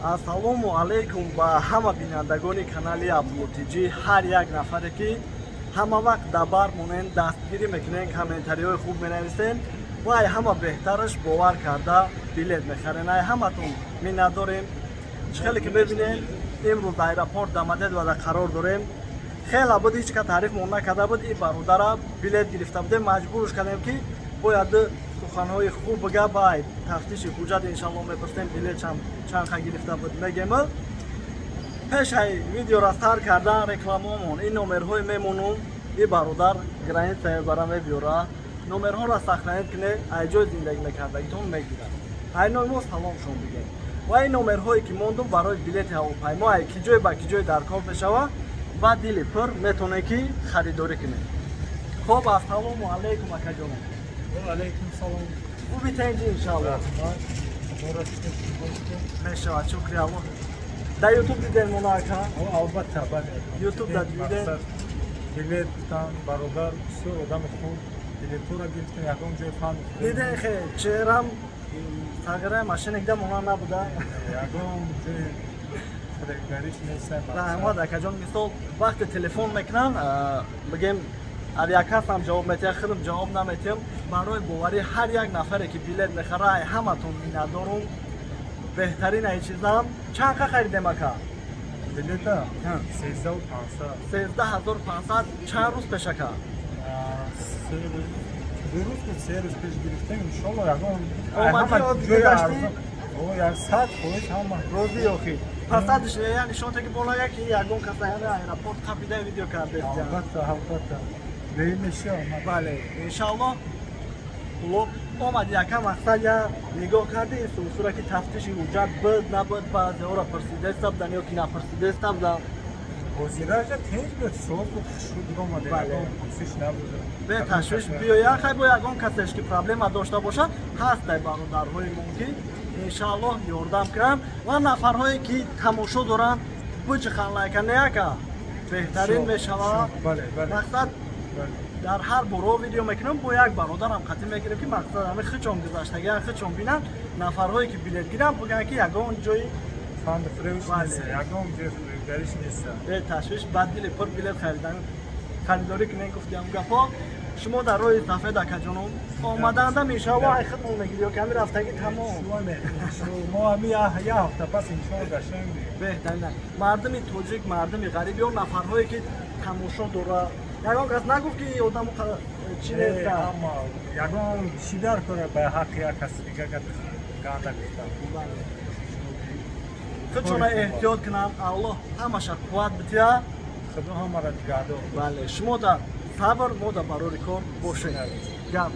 Ассалому алайкум ба ҳама бинандагони канали Абдуллотиҷӣ. Ҳар як нафаре ки ҳама вақт дар бар монен, дастгирӣ мекунен, комментариҳои хуб менависен ва ай ҳама беҳтараш бовар карда билет мехарен. Ай ҳаматон миннатдорем. Чӣ хеле ки мебинен, имрӯз аэропорт Домодедово қарор дорем. Хеле буд, ҳеҷ ка таърифмон накарда буд. И бародара билет гирифта будем, маҷбурш кардем, ки бояд суханҳои хуб бига. Бай тафтиши ҳуҷҷат иншалло мепурсем, билет чанд ха гирифта буд мегем. Пешай видеора сар кардан рекламаомон ин номерҳои мемонум. И бародар граница мебара, мебиёра. Номерҳоро сохранить куне, ай ҷои зиндагӣ мекардагитон мегирад. Ай номи мо саломшон бигем ва ин номерҳое ки мондум барои билети ҳавопаймо, ай ки ҷой ба ки ҷой дар кор мешава, ба дили пур метавонед ки харидорӣ кунед. Хоб, ассалому алайкум, акаҷонам. Алейкум салом. Хуби, тенҷи, иншалло мешавад, шукри Аллоҳ. Дар Ютуб дидем мона, ака? Албатта, бале. Ютуб да дидем. Билет гуфтам, бародар бисёр одами хуб, билетҳоро гирифтем, ягон ҷои фан дидем, хе чеҳрам тағйираи машина гида мона набуда. Ягон ҷои фиребгариш нест. Раҳмат, акаҷон. Мисол, вақте телефон мекунанд, бигем, авиакассам ҷавоб метиҳад, худам ҷавоб наметиҳам. Барои боварӣ ҳар як нафаре ки билет мехара, ай ҳаматон миннатдорум. Беҳтарин ай чизам. Чанд қа харидем, ака? Билета 13 500. 13 500. Чанд рӯз пеш, ака? 2 рӯз буд, 3 рӯз пеш гирифтем. Иншолло, ягон гузашти? 100% ҳама. Розӣ охи? Пасадиш я нишонте ки бола яки ягон каса аэропорт қапида видео кардест. Албатта, албатта. Бале, иншалло. Хуб омад, яка мақсад, я нигоҳ карди сусура ки тафтиши ҳуҷҷат буд, набуд, баъзеҳоро пурсидаста будан ё ки напурсидаста будан? Ҳозираҷа тинҷ буд, соз буд, хушрӯ биромад, ягон пурсиш набуд. Бе ташвиш биёя. Хай, бо ягон касеш ки проблема дошта бошад, ҳастай бародарҳои мо, ки иншааллоҳ ёрдам кунанд. Ва нафарҳое ки тамошо доранд, биҷихан лайка, не, ака? Беҳтарин мешавад. Мақсад, дар ҳар боро видео мекунам, бо як бародарам қатӣ мегирем, ки мақсад ҳами хичон гузаштагиан, хичон бинанд. Нафарҳое ки билет гиранд, бигӯянд, ки ягон ҷои ягон ҷои фиребгариш нест. Бе ташвиш, ба дили пур билет харидорӣ кунем. Гуфтиам гапҳо шумо дар роҳи сафед, акаҷоном. Омадандам, иншоалло, ай худмон мегирӣ ё ками рафтагӣ тамом? Мо ҳами як ҳафта пас, иншоалло, гаштем. Беҳтарин. Мардуми тоҷик, мардуми ғариб ё нафарҳое ки тамошо дора, ягон кас нагуфт, ки одаму чӣ неста? Ягон чӣ дар кора ба ҳаққи як каси дига ганда гуфтам. Худшона эҳтиёт кунанд. Аллоҳ ҳамаша қувват бития. Худо ҳамаро нигаҳдор. Бале, шумо дар сабр, мо дар барори кор бошед. Гап.